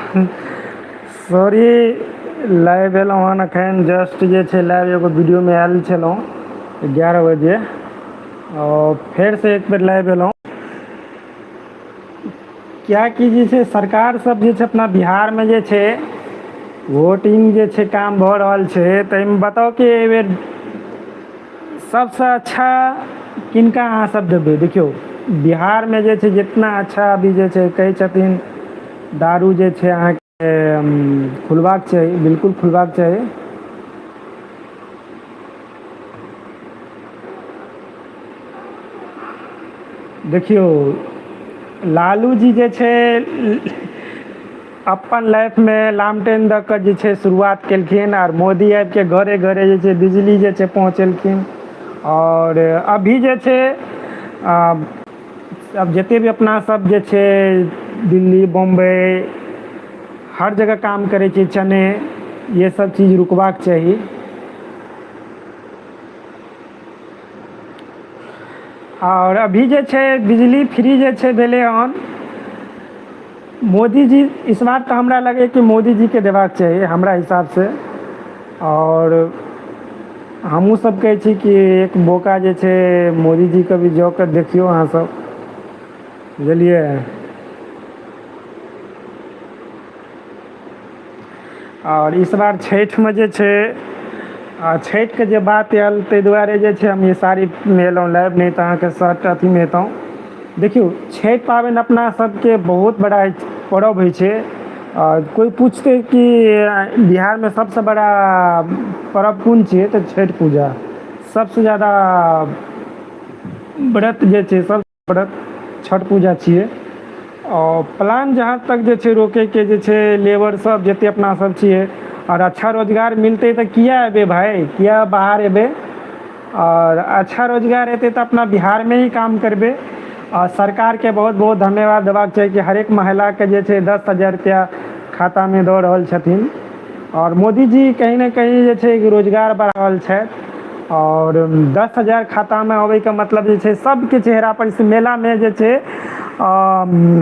Sorry, live एलहुँ हन एखन जस्ट जे छै लाइव एगो वीडियोमे आयल छलहुँ 11 बजे आओर फेरसँ एक बेर लाइव एलहुँ, किएकि जे छै सरकार सब जे छै अपना बिहारमे जे छै वोटिंग जे छै काम भऽ रहल छै, ताहिमे बताउ कि एहिबेर सबसँ अच्छा किनका अहाँ सब देबै? देखियौ, बिहारमे जे छै जितना अच्छा अभी जे छै कहै छथिन दारू जे छै अहाँके खुलबाक चाही, बिल्कुल खुलबाक चाही। देखियौ, लालू जी जे छै अपन लाइफमे लालटेन दऽ कऽ जे छै शुरुआत केलखिन आर मोदी आबिके घरे घरे जे छै बिजली जे छै पहुँचेलखिन। आओर अभी जे छै आब जते भी अपना सब जे छै दिल्ली, बम्बई, हर जगह काम करै छियै, चने ये सब चीज रुकबाक चाही। आओर अभी जे छै बिजली फ्री जे छै भेलै हन मोदीजी, इस बार तऽ हमरा लगैए कि मोदीजीके देबाक चाही हमरा हिसाबसँ। आओर हमहूँ सब कहै छी कि एक मौका जे छै मोदीजीके भी दऽ कऽ देखियौ अहाँ सब, बुझलियै? आओर इस बार छठिमे जे छै, आ छठिके जे बात आयल, ताहि दुआरे जे छै हम ई साड़ीमे एलहुँ लाइव, नहि तऽ अहाँके शर्ट अथीमे अयतहुँ। देखियौ, छठि पाबनि अपना सबके बहुत बड़ा पर्व होइ छै। आ कोइ पुछतै कि बिहारमे सबसँ बड़ा पर्व कोन छियै, तऽ छठि पूजा। सबसँ जादा व्रत जे छै, सब व्रत छठ पूजा छियै। आओर प्लान जहाँ तक जे छै रोकैके जे छै लेबर सब जते अपना सब छियै, आओर अच्छा रोजगार मिलतै तऽ किया एबै भाय, किया बाहर एबै? आओर अच्छा रोजगार हेतै तऽ अपना बिहारमे ही काम करबै। आओर सरकारके बहुत बहुत धन्यवाद देबाक चाही कि हरेक महिलाके जे छै 10,000 रुपैआ खातामे दऽ रहल छथिन। आओर मोदीजी कहीं ने कहीं जे छै रोजगार बढ़ा रहल छथि। आओर 10,000 खातामे अबैके मतलब जे छै सबके चेहरा पर इस मेलामे जे छै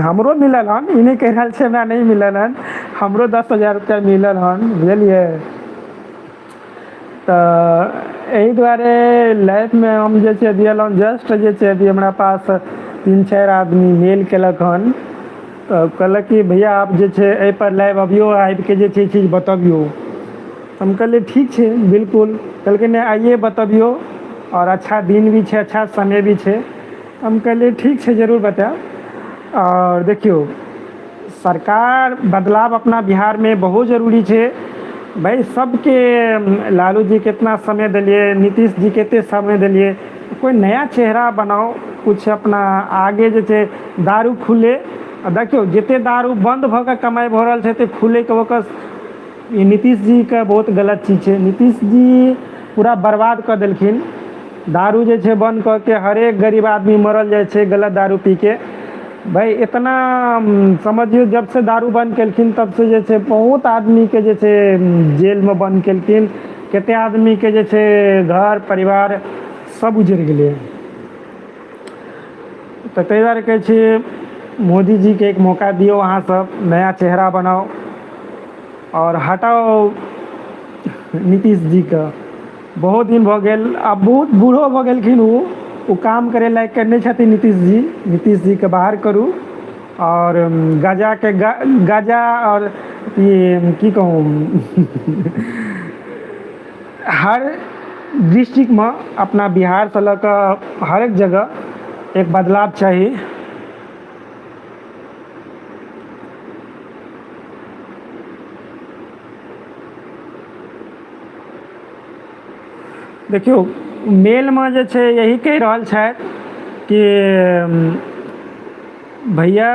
हमरो मिलल हन। ई नहि कहि रहल छै हमरा नहि मिलल हन, हमरो 10,000 रुपैआ मिलल हन, बुझलियै? तऽ एहि दुआरे लाइफमे हम जे छै अभी एलहुँ जस्ट जे छै अभी हमरा पास तीन चारि आदमी मेल केलक हन, तऽ कहलक कि भैया, आप जे छै एहिपर लाइव अबियौ, आबिके जे छै चीज बतबियौ। हम कहलियै, ठीक छै, बिल्कुल। कहलकै, नहि, आइए बतबियौ आओर अच्छा दिन भी छै, अच्छा समय भी छै। हम कहलियै, ठीक छै, जरूर बतायब। आओर देखियौ, सरकार बदलाव अपना बिहारमे बहुत जरूरी छै भाइ सबके। लालू जी केतना समय देलियै, नीतीश जी कते समय देलियै, कोइ नया चेहरा बनाउ किछु अपना आगे जे छै। दारू खुले आ देखियौ, जते दारू बन्द भऽ कऽ कमाइ भऽ रहल छै, ते खुलैके ओकर ई नीतीश जीके बहुत गलत चीज छै। नीतीश जी पूरा बर्बाद कऽ देलखिन दारू जे छै बन्द कऽ के। हरेक गरीब आदमी मरल जाइ छै गलत दारू पीके। भाय, इतना समझियौ, जब से दारू बन्द केलखिन तब से जे छै बहुत आदमीके जे छै जेलमे बन्द केलखिन, कते आदमीके जे छै घर परिवार सब उजड़ि गेलै। तऽ ताहि दुआरे कहै छी, मोदीजीके एक मौका दियौ अहाँ सब, नया चेहरा बनाउ आओर हटाउ नीतीश जीके। बहुत दिन भऽ गेल, आब बहुत बूढ़ो भऽ गेलखिन। ओ ओ काम करै लायकके नहि छथिन नीतीश जी। नीतीश जीके बाहर करू। आओर गाँजाके गाँजा आओर ई की कहू, हर डिस्ट्रिक्टमे अपना बिहारसँ लऽ कऽ हरेक जगह एक बदलाव चाही। देखियौ, मेलमे जे छै यही कहि रहल छथि कि भैया,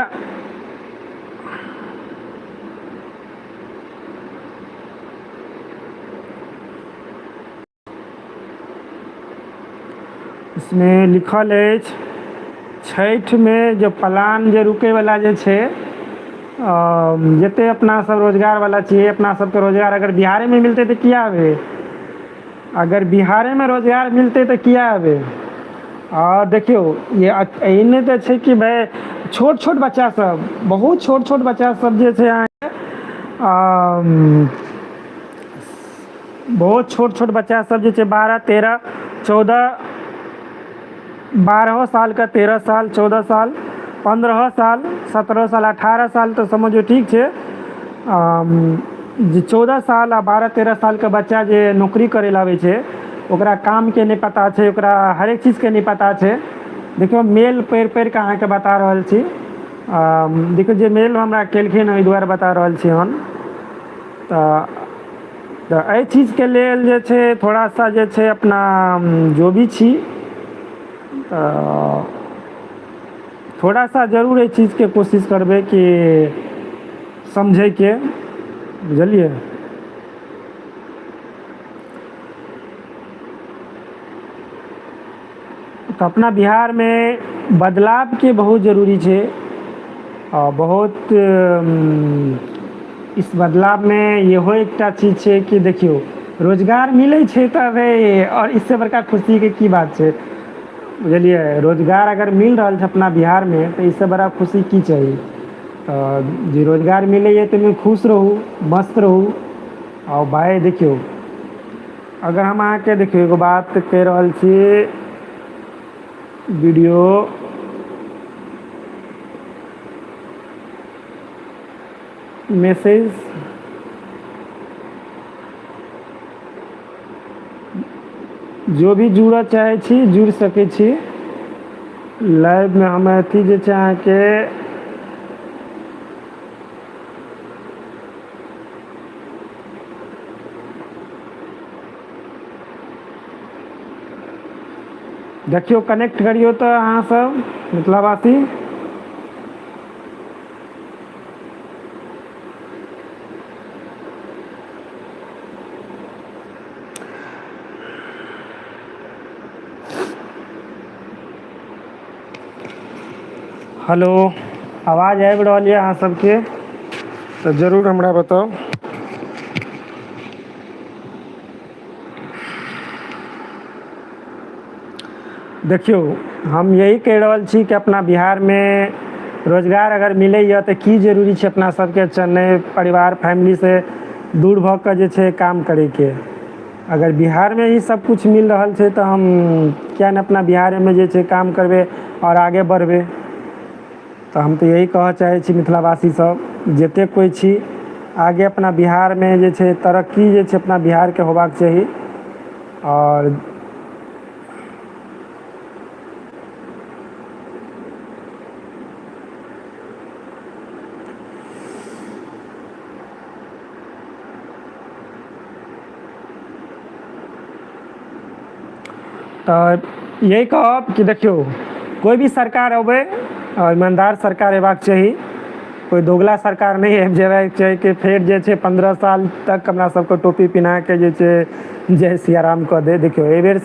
इसमे लिखल अछि, छठिमे जे प्लान जे रुकैवला जे छै, जते अपना सब रोजगारवला छियै, अपना सबके रोजगार अगर बिहारेमे मिलतै तऽ किया एबै? अगर बिहारेमे रोजगार मिलतै तऽ किया एबै? आओर देखियौ, ई नहि तऽ छै कि भाय छोट छोट बच्चा सब, बहुत छोट छोट बच्चा सब जे छै अहाँके बहुत छोट छोट बच्चा सब जे छै 12, 13, 14, 12 सालके, 13 साल, 14 साल, 15 साल, 17 साल, 18 साल तऽ समझियौ ठीक छै, जे 14 साल आ 12, 13 सालके बच्चा जे नौकरी करै लए आबै छै, ओकरा कामके नहि पता छै, ओकरा हरेक चीजके नहि पता छै। देखियौ, मेल पढ़ि पढ़ि कऽ अहाँके बता रहल छी। देखियौ, जे मेल हमरा केलखिन, ओहि दुआरे बता रहल छी हम। तऽ एहि चीजके लेल जे छै थोड़ा सा जे छै अपना जो भी छी, तऽ थोड़ा सा जरूर एहि चीजके कोशिश करबै कि समझैके, बुझलियै? तऽ अपना बिहारमे बदलावके बहुत जरूरी छै आ बहुत इस बदलावमे इहो एकटा चीज छै कि देखियौ, रोजगार मिलै छै तऽ भाइ आओर इससे बड़का खुशीके की बात छै, बुझलियै? रोजगार अगर मिल रहल छै अपना बिहारमे, तऽ इससे बड़ा खुशी की चाही? तऽ जे रोजगार मिलैए, ताहिमे खुश रहू, मस्त रहू। आ भाय, देखियौ, अगर हम अहाँके, देखियौ, एगो बात कहि रहल छी, वीडियो मैसेज जो भी जुड़ऽ चाहै छी, जुड़ि सकै छी लाइवमे। हम अथी जे छै अहाँके देखियौ, कनेक्ट करियौ तऽ अहाँसभ मिथिलावासी। हेलो, आवाज आबि रहल यऽ अहाँ सबके तऽ जरूर हमरा बताउ। देखियौ, हम यही कहि रहल छी कि अपना बिहारमे रोजगार अगर मिलैए तऽ की जरूरी छै अपना सबके चेन्नई परिवार फैमिलीसँ दूर भऽ कऽ जे छै काम करैके? अगर बिहारमे ही सबकिछु मिल रहल छै, तऽ हम किया नहि अपना बिहारेमे जे छै काम करबै आओर आगे बढ़बै? तऽ हम तऽ यही कहऽ चाहै छी, मिथिलावासी सब जतेक कोइ छी, आगे अपना बिहारमे जे छै तरक्की जे छै अपना बिहारके होबाक चाही। आओर तऽ यही कहब कि देखियौ, कोइ भी सरकार अबै, ईमानदार सरकार अयबाक चाही। कोइ दोगला सरकार नहि आबि जयबाक चाही कि फेर जे छै 15 साल तक हमरा सबके टोपी पिन्हाके जे छै जय सियाराम कऽ दै। देखियौ, एहिबेर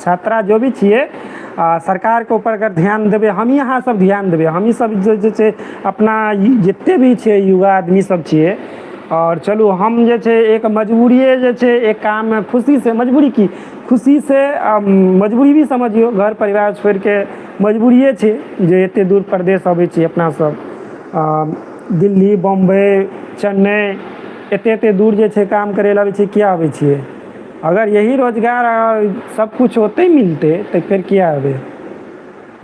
छात्रा जो भी छियै, सरकारके ऊपर अगर ध्यान देबै, हमही अहाँ सब ध्यान देबै, हमही सब जे छै अपना जते भी छै युवा आदमी सब छियै। आओर चलू, हम जे छै एक मजबूरिये जे छै एक काममे खुशीसँ, मजबूरी की, खुशीसँ, मजबूरी भी समझियौ, घर परिवार छोड़िके मजबूरिये छै जे एते दूर परदेश अबै छी अपना सब। दिल्ली, बम्बई, चेन्नई, एते एते दूर जे छै काम करै लए अबै छियै। किया अबै छियै? अगर यही रोजगार सब किछु ओतै मिलतै, तऽ फेर किया एबै?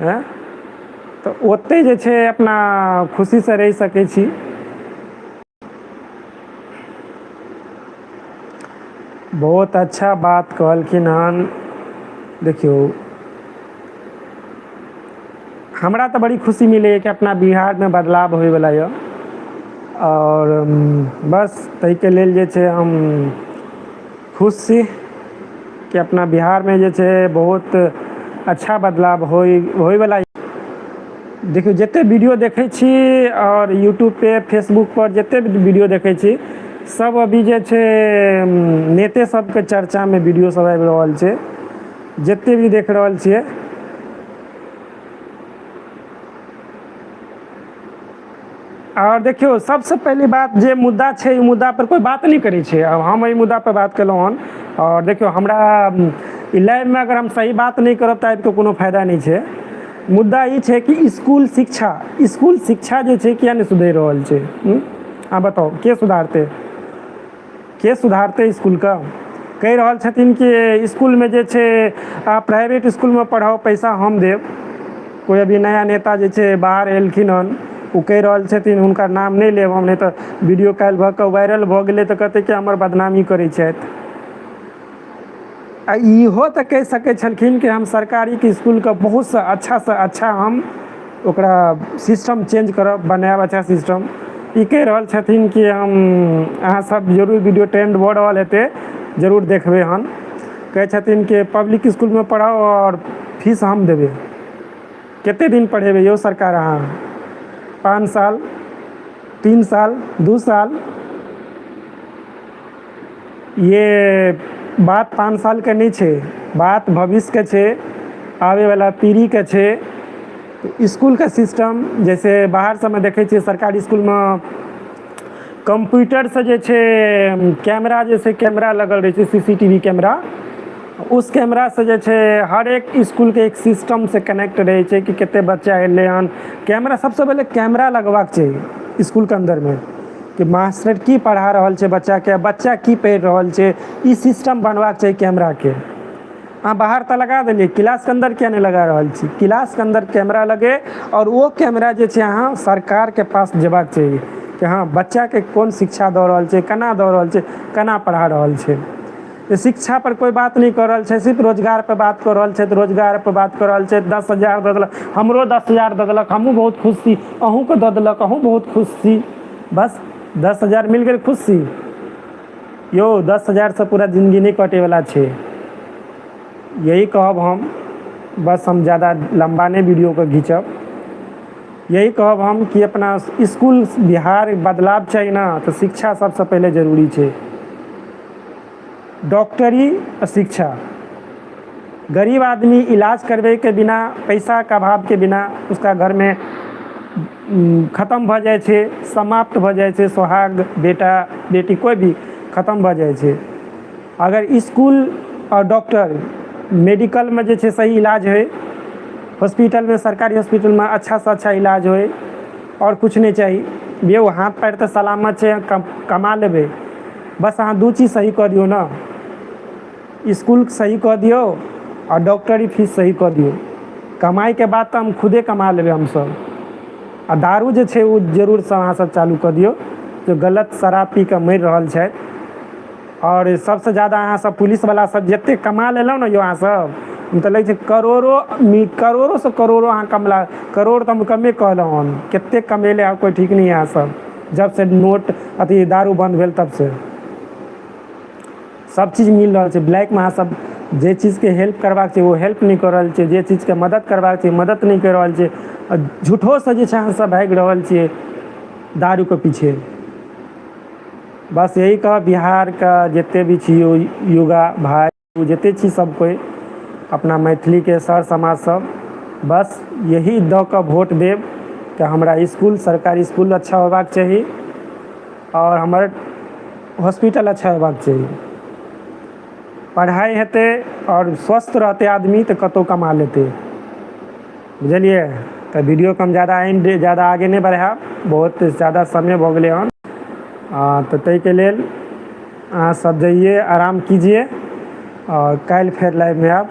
आँय, तऽ ओतै जे छै अपना खुशीसँ रहि सकै छी। बहुत अच्छा बात कहलखिन हन। देखियौ, हमरा तऽ बड़ी खुशी मिलैए कि अपना बिहारमे बदलाव होइवला यऽ। आओर बस ताहिके लेल जे छै हम खुश छी कि अपना बिहारमे जे छै बहुत अच्छा बदलाव होइवला। देखियौ, जते वीडियो देखै छी आओर यूट्यूब पे, फेसबुक पर जते भी वीडियो देखै छी, सब अभी जे छै नेते सबके चर्चामे वीडियो सब आबि रहल छै, जते भी देख रहल छियै। आओर देखियौ, सबसँ पहली बात, जे मुद्दा छै, ई मुद्दा पर कोइ बात नहि करै छै। आब हम एहि मुद्दा पर बात केलहुँ हन। आओर देखियौ, हमरा ई लाइवमे अगर हम सही बात नहि करब, तऽ आबिके कोनो फायदा नहि छै। मुद्दा ई छै कि इसकुल शिक्षा जे छै किया नहि सुधरि रहल छै? अहाँ बताउ के सुधारतै के सुधारतै इसकुलके कहि रहल छथिन कि इसकुलमे जे छै अहाँ प्राइवेट इसकुलमे पढ़ाउ पैसा हम देब कोइ अभी नया नेता जे छै बाहर एलखिन हन ओ कहि रहल छथिन हुनकर नाम नहि लेब हम नहि तऽ वीडियो काल्हि भऽ कऽ वायरल भऽ गेलै तऽ कहतै कि हमर बदनामी करै छथि आ इहो तऽ कहि सकै छलखिन कि हम सरकारीके इसकुलके बहुतसँ अच्छासँ अच्छा हम ओकरा सिस्टम चेंज करब बनायब अच्छा सिस्टम ई कहि रहल छथिन कि हम अहाँ सब जरूर वीडियो ट्रेंड भऽ रहल हेतै जरूर देखबै हन कहै छथिन कि पब्लिक इसकुलमे पढ़ाउ आओर फीस हम देबै कतेक दिन पढ़ेबै यौ सरकार अहाँ 5 साल, 3 साल, 2 साल? ये बात 5 सालके नहि छै, बात भविष्यके छै, आबैवला पीढ़ीके छै। इसकुलके सिस्टम जैसे बाहर सबमे देखै छियै, सरकारी इसकुलमे कम्प्यूटरसँ जे छै कैमरा, जे छै कैमरा लगल रहै छै, सीसीटीवी कैमरा। उस कैमरासँ जे छै हर एक इसकुलके एक सिस्टमसँ कनेक्ट रहै छै कि कतेक बच्चा एलै हन। कैमरा, सबसँ पहिले कैमरा लगबाक चाही इसकुलके अन्दरमे कि मास्टर की पढ़ा रहल छै बच्चाके, बच्चा की पढ़ि रहल छै। ई सिस्टम बनबाक चाही कैमराके। अहाँ बाहर तऽ लगा देलियै, क्लासके अन्दर किया नहि लगा रहल छी? क्लासके अन्दर कैमरा लगे आओर ओ कैमरा जे छै अहाँ सरकारके पास जेबाक चाही कि हँ, बच्चाके कोन शिक्षा दऽ रहल छै, केना दऽ रहल छै, केना पढ़ा रहल छै। शिक्षा पर कोइ बात नहि कऽ रहल छै, सिर्फ रोजगार पर बात कऽ रहल छै। रोजगार पर बात कऽ रहल छै। 10,000 दऽ देलक, हमरो 10,000 दऽ देलक, हमहूँ बहुत खुश छी। अहूँके दऽ देलक, अहूँ बहुत खुश छी। बस 10,000 मिल गेल, खुश छी। यौ, 10,000सँ पूरा जिन्दगी नहि कटैवला छै। यही कहब हम। बस हम ज्यादा लम्बा नहि वीडियोके घिचब। यही कहब हम कि अपना इसकुल बिहार बदलाव चाही ने, तऽ शिक्षा सबसँ पहिले जरूरी छै। डॉक्टरी आ शिक्षा। गरीब आदमी इलाज करबैके बिना, पैसाके अभावके बिना उसका घरमे खतम भऽ जाइ छै, समाप्त भऽ जाइ छै। सोहाग, बेटा बेटी, कोइ भी खतम भऽ जाइ छै। अगर इसकुल आओर डॉक्टर, मेडिकलमे जे छै सही इलाज होइ, हॉस्पिटलमे, सरकारी हॉस्पिटलमे अच्छासँ अच्छा इलाज होइ, आओर किछु नहि चाही यौ। हाथ पैर तऽ सलामत छै, कमा लेबै। बस अहाँ दू चीज सही कऽ दियौ ने, इसकुल सही कऽ दियौ आओर डॉक्टरी फीस सही कऽ दियौ। कमाइके बाद तऽ हम खुदे कमा लेबै हमसभ। आ दारू जे छै ओ जरूरसँ अहाँसभ चालू कऽ दियौ, जो गलत शराब पी कऽ मरि रहल छथि। आओर सभसँ ज्यादा अहाँसभ पुलिसवला सभ जतेक कमा लेलहुँ ने यौ अहाँसभ, हम तऽ लगै छै करोड़ो, करोड़ोसँ करोड़ो अहाँ कमला, करोड़ तऽ हम कमे कहलहुँ हन, कतेक कमेले आब कोइ ठीक नहि। अहाँसभ जबसँ नोट अथी दारू बन्द भेल तबसँ सब चीज मिल रहल छै ब्लैकमे। अहाँ सब जे चीजके हेल्प करबाक छै, ओ हेल्प नहि कऽ रहल छै। जे चीजके मदद करबाक छै, मदद नहि कऽ रहल छै। आ झूठोसँ जे छै अहाँ सब भागि रहल छियै दारूके पीछे। बस यही कहब, बिहारके जते भी छी युवा भाइ, जते छी सब कोइ, अपना मैथिलीके सर समाज सब, बस यही दऽ कऽ वोट देब कि हमरा इसकुल, सरकारी इसकुल अच्छा होयबाक चाही आओर हमर हॉस्पिटल अच्छा होयबाक चाही। पढ़ाइ हेतै आओर स्वस्थ रहतै आदमी तऽ कतहु कमा लेतै, बुझलियै? तऽ वीडियोके हम ज्यादा एंड ज्यादा आगे नहि बढ़ायब, बहुत ज्यादा समय भऽ गेलै हन। तऽ ताहिके लेल अहाँ सब जाइए, आराम कीजिए आओर काल्हि फेर लाइवमे आयब।